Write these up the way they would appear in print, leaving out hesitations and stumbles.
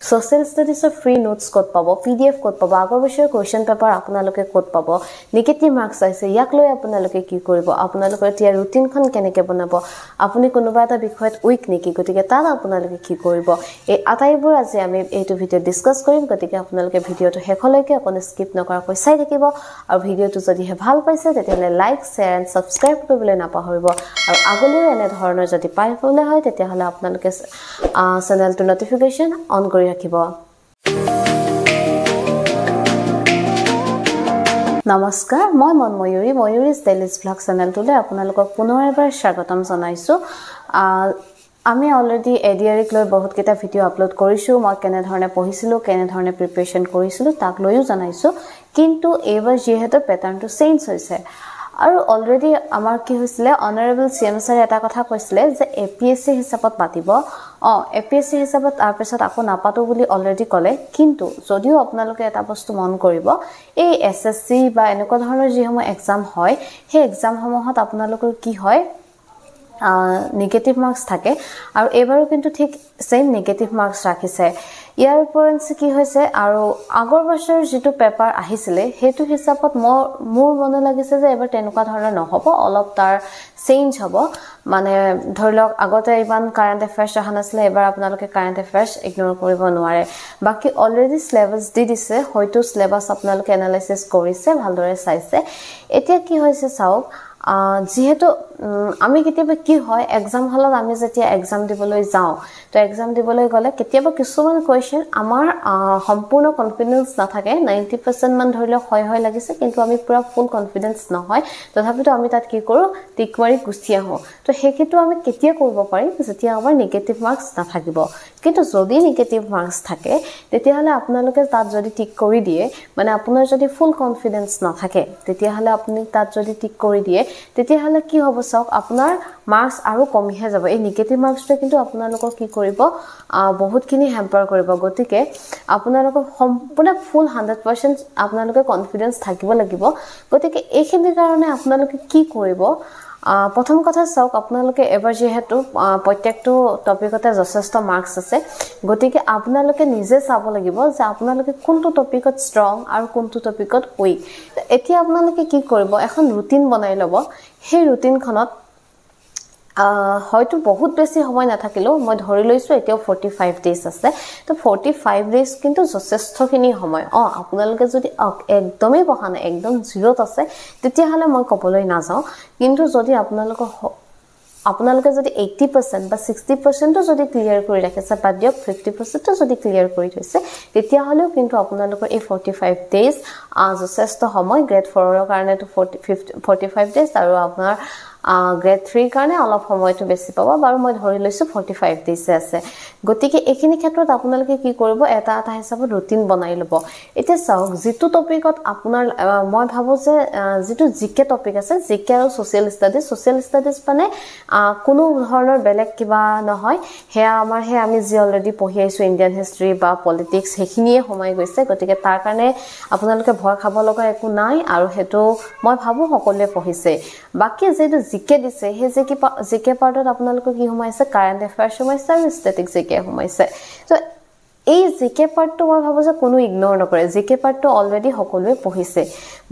Social ষ্টাডিজৰ free notes ক'ত পাব, PDF ক'ত পাব, আগৰ বছৰৰ কুৱেশ্যন পেপাৰ আপোনালোকে ক'ত পাব, নিগেটিভ মাৰ্কছ আহিছে ইয়াক লৈ আপোনালোকে কি কৰিব, আপোনালোকৰ এতিয়া ৰুটিনখন কেনেকৈ বনাব, আপুনি কোনোবা এটা বিষয়ত উইক নেকি, গতিকে তাত আপোনালোকে কি কৰিব, এই আটাইবোৰ আজি আমি এইটো ভিডিঅ'ত ডিছকাছ কৰিম। গতিকে আপোনালোকে ভিডিঅ'টো শেষলৈকে অকণো স্কিপ নকৰাকৈ চাই থাকিব আৰু ভিডিঅ'টো যদিহে ভাল পাইছে তেতিয়াহ'লে লাইক, শ্বেয়াৰ এণ্ড ছাবস্ক্ৰাইব কৰিবলৈ নাপাহৰিব। আৰু আগলৈও এনেধৰণৰ যদি পাবলৈ হয় তেতিয়াহ'লে আপোনালোকে চেনেলটোৰ নটিফিকেশ্যন অন কৰি ৰাখিব। নমস্কাৰ, মই মন ময়ূৰী, ময়ূৰীজ ডেইলিজ ভ্লগ চেনেলটোলৈ আপোনালোকক পুনৰ এবাৰ স্বাগতম জনাইছোঁ। আমি অলৰেডি ADRE লৈ বহুতকেইটা ভিডিঅ' আপলোড কৰিছোঁ। মই কেনেধৰণে পঢ়িছিলোঁ, কেনেধৰণে প্ৰিপেৰেশ্যন কৰিছিলোঁ তাক লৈও জনাইছোঁ। কিন্তু এইবাৰ যিহেতু পেটাৰ্ণটো চেঞ্জ হৈছে আৰু অলৰেডি আমাৰ কি হৈছিলে, অনাৰেবল CM ছাৰে এটা কথা কৈছিলে যে APSC হিচাপত পাতিব। APSC হিচাপত তাৰপিছত আকৌ নাপাতো বুলি অলৰেডি ক'লে। কিন্তু যদিও আপোনালোকে এটা বস্তু মন কৰিব, এই SSC বা এনেকুৱা ধৰণৰ যিসমূহ এক্সাম হয়, সেই এক্সামসমূহত আপোনালোকৰ কি হয়, নিগেটিভ মাৰ্কছ থাকে। আৰু এইবাৰো কিন্তু ঠিক ছেইম নিগেটিভ মাৰ্কছ ৰাখিছে। ইয়াৰ ওপৰঞ্চি কি হৈছে, আৰু আগৰ বছৰ যিটো পেপাৰ আহিছিলে সেইটো হিচাপত মোৰ মনে লাগিছে যে এইবাৰ তেনেকুৱা ধৰণৰ নহ'ব, অলপ তাৰ চেঞ্জ হ'ব। মানে ধৰি লওক আগতে ইমান কাৰেণ্ট এফেয়াৰ্ছ অহা নাছিলে, এইবাৰ আপোনালোকে কাৰেণ্ট এফেয়াৰ্ছ ইগন'ৰ কৰিব নোৱাৰে। বাকী অলৰেডি চিলেবাছ দি দিছে, হয়তো চিলেবাছ আপোনালোকে এনালাইচিছ কৰিছে, ভালদৰে চাইছে। এতিয়া কি হৈছে চাওক, যিহেতু আমি কেতিয়াবা কি হয়, এক্সাম হলত আমি যেতিয়া এক্সাম দিবলৈ যাওঁ, তো এক্সাম দিবলৈ গ'লে কেতিয়াবা কিছুমান কুৱেশ্যন আমাৰ সম্পূৰ্ণ কনফিডেঞ্চ নাথাকে। 90% মান ধৰি লওক হয় হয় লাগিছে, কিন্তু আমি পূৰা ফুল কনফিডেঞ্চ নহয়, তথাপিতো আমি তাত কি কৰোঁ, টিক মাৰি গুচি আহোঁ। তো সেইক্ষেত্ৰত আমি কেতিয়া কৰিব পাৰিম, যেতিয়া আমাৰ নিগেটিভ মাৰ্কছ নাথাকিব। কিন্তু যদি নিগেটিভ মাৰ্কছ থাকে তেতিয়াহ'লে আপোনালোকে তাত যদি টিক কৰি দিয়ে, মানে আপোনাৰ যদি ফুল কনফিডেঞ্চ নাথাকে তেতিয়াহ'লে আপুনি তাত যদি টিক কৰি দিয়ে তেতিয়াহ'লে কি হ'ব চাওক, আপোনাৰ মাৰ্কছ আৰু কমিহে যাব। এই নিগেটিভ মাৰ্কছটোৱে কিন্তু আপোনালোকক কি কৰিব, বহুতখিনি হেম্পাৰ কৰিব। গতিকে আপোনালোকৰ সম্পূৰ্ণ ফুল 100% আপোনালোকে কনফিডেঞ্চ থাকিব লাগিব। গতিকে এইখিনিৰ কাৰণে আপোনালোকে কি কৰিব, প্ৰথম কথা চাওক, আপোনালোকে এবাৰ যিহেতু প্ৰত্যেকটো টপিকতে যথেষ্ট মাৰ্কছ আছে, গতিকে আপোনালোকে নিজে চাব লাগিব যে আপোনালোকে কোনটো টপিকত ষ্ট্ৰং আৰু কোনটো টপিকত উইক। এতিয়া আপোনালোকে কি কৰিব, এখন ৰুটিন বনাই ল'ব। সেই ৰুটিনখনত হয়তো বহুত বেছি সময় নাথাকিলেও মই ধৰি লৈছোঁ এতিয়াও 45 ডেইজ আছে। তো 45 ডেইজ কিন্তু যথেষ্টখিনি সময়। আপোনালোকে যদি একদমেই পঢ়া নাই, একদম জিৰ'ত আছে, তেতিয়াহ'লে মই ক'বলৈ নাযাওঁ। কিন্তু যদি আপোনালোকে যদি 80% বা 60%ও যদি ক্লিয়াৰ কৰি ৰাখিছে, বাদ দিয়ক 50%ও যদি ক্লিয়াৰ কৰি থৈছে, তেতিয়াহ'লেও কিন্তু আপোনালোকৰ এই 45 ডেইজ যথেষ্ট সময়। গ্ৰেড 4ৰ কাৰণেতো 45 ডেইজ আৰু আপোনাৰ গ্ৰেড 3ৰ কাৰণে অলপ সময়টো বেছি পাব। বাৰু মই ধৰি লৈছোঁ 45 ডেইজে আছে। গতিকে এইখিনি ক্ষেত্ৰত আপোনালোকে কি কৰিব, এটা এটা হিচাপত ৰুটিন বনাই ল'ব। এতিয়া চাওক, যিটো টপিকত আপোনাৰ মই ভাবোঁ যে যিটো GK topic আছে, GK আৰু ছ'চিয়েল ষ্টাডিজ, ছ'চিয়েল ষ্টাডিজ মানে কোনো ধৰণৰ বেলেগ কিবা নহয়, সেয়া আমাৰ সেই আমি যি অলৰেডি পঢ়ি আহিছোঁ ইণ্ডিয়ান হিষ্ট্ৰী বা পলিটিক্স, সেইখিনিয়ে সোমাই গৈছে। গতিকে তাৰ কাৰণে আপোনালোকে ভয় খাব লগা একো নাই আৰু সেইটো মই ভাবোঁ সকলোৱে পঢ়িছে। বাকী যিটো GK দিছে, সেই GK পাৰ্টত আপোনালোকৰ কি সোমাইছে, কাৰেণ্ট এফেয়াৰ্ছ সোমাইছে আৰু ষ্টেটিক GK সোমাইছে। ত' এই GK পাৰ্টটো মই ভাবোঁ যে কোনো ইগন'ৰ নকৰে, GK পাৰ্টটো অলৰেডি সকলোৱে পঢ়িছে।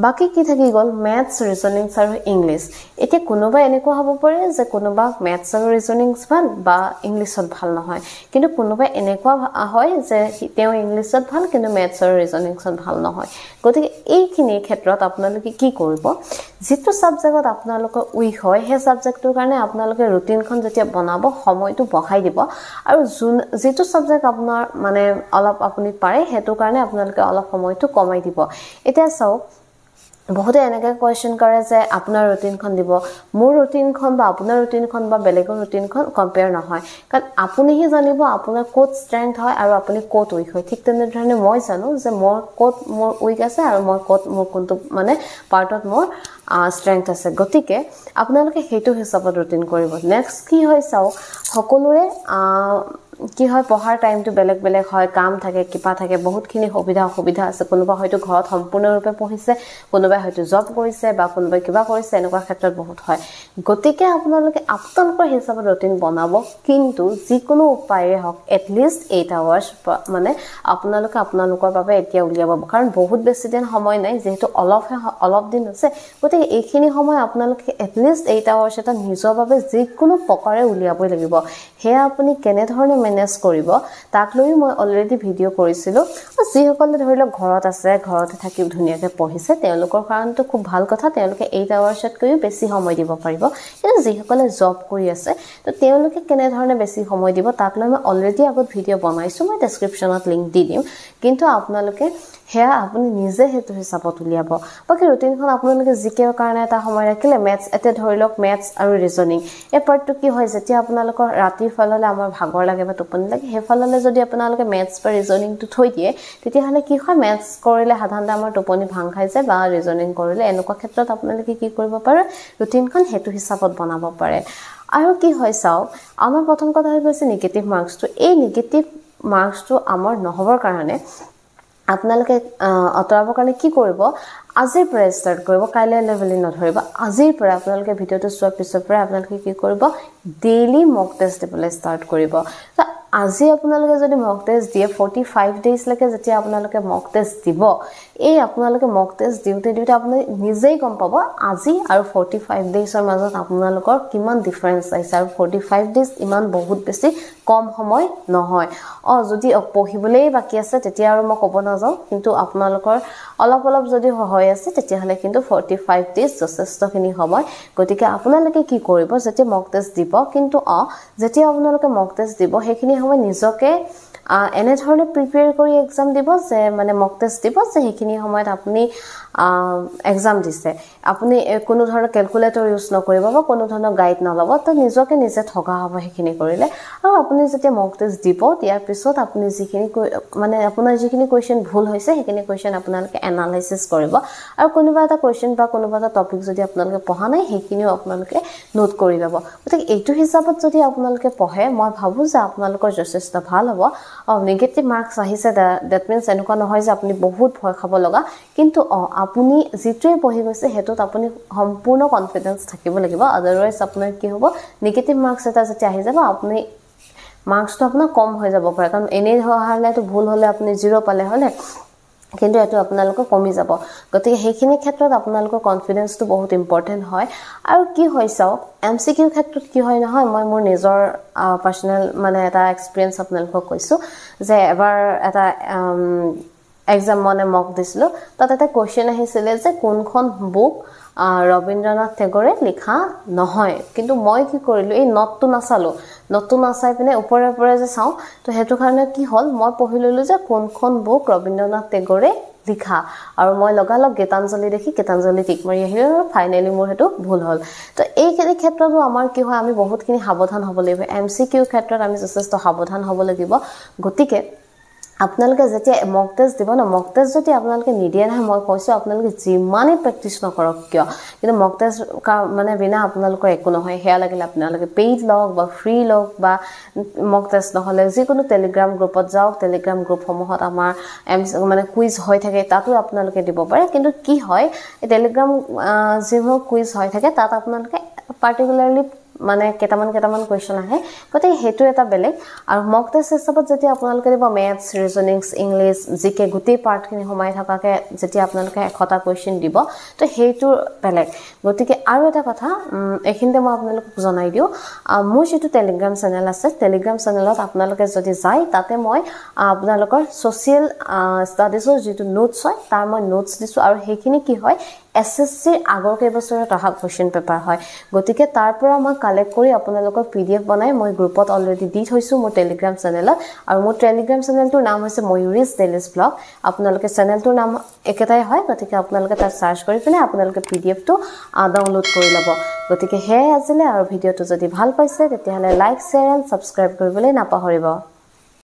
বাকী কি থাকি গ'ল, মেথছ, ৰিজনিংছ আৰু ইংলিছ। এতিয়া কোনোবা এনেকুৱা হ'ব পাৰে যে কোনোবা মেথছ আৰু ৰিজনিংছ ভাল বা ইংলিছত ভাল নহয়, কিন্তু কোনোবা এনেকুৱা হয় যে তেওঁ ইংলিছত ভাল কিন্তু মেথছ আৰু ৰিজনিংছত ভাল নহয়। গতিকে এইখিনি ক্ষেত্ৰত আপোনালোকে কি কৰিব, যিটো ছাবজেক্টত আপোনালোকৰ উইক হয় সেই ছাবজেক্টটোৰ কাৰণে আপোনালোকে ৰুটিনখন যেতিয়া বনাব সময়টো বঢ়াই দিব, আৰু যিটো ছাবজেক্ট আপোনাৰ মানে অলপ আপুনি পাৰে সেইটো কাৰণে আপোনালোকে অলপ সময়টো কমাই দিব। এতিয়া চাওক, বহুতে এনেকৈ কুৱেশ্যন কৰে যে আপোনাৰ ৰুটিনখন দিব, মোৰ ৰুটিনখন বা আপোনাৰ ৰুটিনখন বা বেলেগৰ ৰুটিনখন কম্পেয়াৰ নহয়, কাৰণ আপুনিহে জানিব আপোনাৰ ক'ত ষ্ট্ৰেংথ হয় আৰু আপুনি ক'ত উইক হয়। ঠিক তেনেধৰণে মই জানো যে মই ক'ত মোৰ উইক আছে আৰু মই ক'ত মোৰ কোনটো মানে পাৰ্টত মোৰ ষ্ট্ৰেংথ আছে। গতিকে আপোনালোকে সেইটো হিচাপত ৰুটিন কৰিব। নেক্সট কি হয় চাওক, সকলোৰে কি হয়, পঢ়াৰ টাইমটো বেলেগ বেলেগ হয়, কাম থাকে, কিবা থাকে, বহুতখিনি সুবিধা অসুবিধা আছে। কোনোবা হয়তো ঘৰত সম্পূৰ্ণৰূপে পঢ়িছে, কোনোবাই হয়তো জব কৰিছে বা কোনোবাই কিবা কৰিছে, এনেকুৱা ক্ষেত্ৰত বহুত হয়। গতিকে আপোনালোকে আপোনালোকৰ হিচাপত ৰুটিন বনাব, কিন্তু যিকোনো উপায়েৰে হওক এটলিষ্ট 8 আৱাৰ্ছ মানে আপোনালোকে আপোনালোকৰ বাবে এতিয়া উলিয়াব, কাৰণ বহুত বেছি দিন সময় নাই, যিহেতু অলপ দিন আছে। গতিকে এইখিনি সময় আপোনালোকে এটলিষ্ট 8 আৱাৰ্ছ এটা নিজৰ বাবে যিকোনো প্ৰকাৰে উলিয়াবই লাগিব। সেয়া আপুনি কেনেধৰণে মেনেজ কৰিব তাক লৈও মই অলৰেডি ভিডিঅ' কৰিছিলোঁ। যিসকলে ধৰি লওক ঘৰত আছে, ঘৰতে থাকি ধুনীয়াকৈ পঢ়িছে, তেওঁলোকৰ কাৰণেতো খুব ভাল কথা, তেওঁলোকে 8 আৱাৰ্ছতকৈও বেছি সময় দিব পাৰিব। কিন্তু যিসকলে জব কৰি আছে, তো তেওঁলোকে কেনেধৰণে বেছি সময় দিব তাক লৈ মই অলৰেডি আগত ভিডিঅ' বনাইছোঁ, মই ডেছক্ৰিপশ্যনত লিংক দি দিম। কিন্তু আপোনালোকে সেয়া আপুনি নিজে সেইটো হিচাপত উলিয়াব। বাকী ৰুটিনখন আপোনালোকে জি কেৰ কাৰণে এটা সময় ৰাখিলে, মেথছ এতিয়া ধৰি লওক মেথছ আৰু ৰিজনিং এই পাৰ্টটো কি হয়, যেতিয়া আপোনালোকৰ ৰাতিৰ ফাললৈ আমাৰ ভাগৰ লাগে বা টোপনি লাগে, সেইফাললৈ যদি আপোনালোকে মেথছ বা ৰিজনিংটো থৈ দিয়ে, তেতিয়াহ'লে কি হয়, মেথছ কৰিলে সাধাৰণতে আমাৰ টোপনি ভাং খাই যায় বা ৰিজনিং কৰিলে, এনেকুৱা ক্ষেত্ৰত আপোনালোকে কি কৰিব পাৰে, ৰুটিনখন সেইটো হিচাপত বনাব পাৰে। আৰু কি হয় চাওক, আমাৰ প্ৰথম কথা হৈ গৈছে নিগেটিভ মাৰ্কছটো। এই নিগেটিভ মাৰ্কছটো আমাৰ নহ'বৰ কাৰণে আপোনালোকে আঁতৰাবৰ কাৰণে কি কৰিব, আজিৰ পৰাই ষ্টাৰ্ট কৰিব, কাইলৈ বুলি নধৰিব। আজিৰ পৰা আপোনালোকে ভিডিঅ'টো চোৱাৰ পিছৰ পৰাই আপোনালোকে কি কৰিব, ডেইলি মক টেষ্ট দিবলৈ ষ্টাৰ্ট কৰিব। তো আজি আপোনালোকে যদি মক টেষ্ট দিয়ে, 45 ডেইজলৈকে যেতিয়া আপোনালোকে মক টেষ্ট দিব, এই আপোনালোকে মক টেষ্ট দিওঁতে দিওঁতে আপুনি নিজেই গম পাব আজি আৰু 45 ডেইজৰ মাজত আপোনালোকৰ কিমান ডিফাৰেঞ্চ আহিছে। আৰু 45 ডেইজ ইমান বহুত বেছি কম সময় নহয়। যদি পঢ়িবলৈই বাকী আছে তেতিয়া আৰু মই ক'ব নাযাওঁ, কিন্তু আপোনালোকৰ অলপ অলপ যদি হৈ আছে তেতিয়াহ'লে কিন্তু 45 ডেইজ যথেষ্টখিনি সময়। গতিকে আপোনালোকে কি কৰিব, যেতিয়া মক টেষ্ট দিব, কিন্তু যেতিয়া আপোনালোকে মক টেষ্ট দিব সেইখিনি সময় নিজকে এনেধৰণে প্ৰিপেয়াৰ কৰি এক্সাম দিব যে মানে মক টেষ্ট দিব যে সেইখিনি সময়ত আপুনি এক্সাম দিছে, আপুনি কোনো ধৰণৰ কেলকুলেটৰ ইউজ নকৰিব বা কোনো ধৰণৰ গাইড নল'ব, তো নিজকে নিজে ঠগা হ'ব সেইখিনি কৰিলে। আৰু আপুনি যেতিয়া মক টেষ্ট দিব দিয়াৰ পিছত আপুনি যিখিনি মানে আপোনাৰ যিখিনি কুৱেশ্যন ভুল হৈছে সেইখিনি কুৱেশ্যন আপোনালোকে এনালাইচিছ কৰিব, আৰু কোনোবা এটা কুৱেশ্যন বা কোনোবা এটা টপিক যদি আপোনালোকে পঢ়া নাই সেইখিনিও আপোনালোকে নোট কৰি ল'ব। গতিকে এইটো হিচাপত যদি আপোনালোকে পঢ়ে, মই ভাবোঁ যে আপোনালোকৰ যথেষ্ট ভাল হ'ব। নিগেটিভ মাৰ্কছ আহিছে, that means এনেকুৱা নহয় যে আপুনি বহুত ভয় খাব লগা, কিন্তু আপুনি যিটোৱে পঢ়ি গৈছে সেইটোত আপুনি সম্পূৰ্ণ কনফিডেঞ্চ থাকিব লাগিব। আদাৰৱাইজ আপোনাৰ কি হ'ব, নিগেটিভ মাৰ্কছ এটা যেতিয়া আহি যাব, আপুনি মাৰ্কছটো আপোনাৰ কম হৈ যাব পাৰে, কাৰণ এনেই হোৱালেতো ভুল হ'লে আপুনি 0 পালে হ'লে, কিন্তু এইটো আপোনালোকৰ কমি যাব। গতিকে সেইখিনি ক্ষেত্ৰত আপোনালোকৰ কনফিডেঞ্চটো বহুত ইম্পৰ্টেণ্ট হয়। আৰু কি হয় চাওক, এম চি কিউৰ ক্ষেত্ৰত কি হয় নহয়, মই মোৰ নিজৰ পাৰ্চনেল মানে এটা এক্সপিৰিয়েঞ্চ আপোনালোকক কৈছোঁ যে এবাৰ এটা এক্সাম মানে মক দিছিলোঁ, তাত এটা কুৱেশ্যন আহিছিলে যে কোনখন বুক ৰবীন্দ্ৰনাথ টেগৰে লিখা নহয়। কিন্তু মই কি কৰিলোঁ, এই নটটো নাচালোঁ, নটটো নাচাই পিনে ওপৰে ওপৰে যে চাওঁ, তো সেইটো কাৰণে কি হ'ল, মই পঢ়ি ল'লোঁ যে কোনখন বুক ৰবীন্দ্ৰনাথ টেগৰে লিখা, আৰু মই লগালগ গীতাঞ্জলি দেখি গীতাঞ্জলি টিক মাৰি আহিলোঁ, আৰু ফাইনেলি মোৰ সেইটো ভুল হ'ল। তো এইখিনি ক্ষেত্ৰতো আমাৰ কি হয়, আমি বহুতখিনি সাৱধান হ'ব লাগিব। এম চি কিউৰ ক্ষেত্ৰত আমি যথেষ্ট সাৱধান হ'ব লাগিব। গতিকে আপোনালোকে যেতিয়া মক টেষ্ট দিব ন, মক টেষ্ট যদি আপোনালোকে নিদিয়ে নহয়, মই কৈছোঁ আপোনালোকে যিমানেই প্ৰেক্টিচ নকৰক কিয়, কিন্তু মক টেষ্ট মানে বিনা আপোনালোকৰ একো নহয়। সেয়া লাগিলে আপোনালোকে পেইড লওক বা ফ্ৰী লওক বা মক টেষ্ট নহ'লে যিকোনো টেলিগ্ৰাম গ্ৰুপত যাওক, টেলিগ্ৰাম গ্ৰুপসমূহত আমাৰ এম মানে কুইজ হৈ থাকে, তাতো আপোনালোকে দিব পাৰে। কিন্তু কি হয়, এই টেলিগ্ৰাম যিবোৰ কুইজ হৈ থাকে তাত আপোনালোকে পাৰ্টিকুলাৰলি মানে কেইটামান কেইটামান কুৱেশ্যন আহে, গতিকে সেইটো এটা বেলেগ। আৰু মক টেষ্ট হিচাপত যেতিয়া আপোনালোকে দিব মেথছ, ৰিজনিংছ, ইংলিছ, জি কে গোটেই পাৰ্টখিনি সোমাই থকাকৈ যেতিয়া আপোনালোকে 100টা কুৱেশ্যন দিব, তো সেইটো বেলেগ। গতিকে আৰু এটা কথা এইখিনিতে মই আপোনালোকক জনাই দিওঁ, মোৰ যিটো টেলিগ্ৰাম চেনেল আছে, টেলিগ্ৰাম চেনেলত আপোনালোকে যদি যায়, তাতে মই আপোনালোকৰ ছ'চিয়েল ষ্টাডিজৰ যিটো নোটছ হয় তাৰ মই নোটছ দিছোঁ, আৰু সেইখিনি কি হয়, এছ এছ চিৰ আগৰ কেইবছৰত অহা কুৱেশ্যন পেপাৰ হয়। গতিকে তাৰ পৰা মই কালেক্ট কৰি আপোনালোকৰ পি ডি এফ বনাই মই গ্ৰুপত অলৰেডি দি থৈছোঁ মোৰ টেলিগ্ৰাম চেনেলত। আৰু মোৰ টেলিগ্ৰাম চেনেলটোৰ নাম হৈছে ময়ূৰীজ ডেইলিজ ব্লগ। আপোনালোকে চেনেলটোৰ নাম একেটাই হয়, গতিকে আপোনালোকে তাত চাৰ্চ কৰি পিনে আপোনালোকে পি ডি এফটো ডাউনলোড কৰি ল'ব। গতিকে সেয়াই আছিলে, আৰু ভিডিঅ'টো যদি ভাল পাইছে তেতিয়াহ'লে লাইক, শ্বেয়াৰ এণ্ড ছাবস্ক্ৰাইব কৰিবলৈ নাপাহৰিব।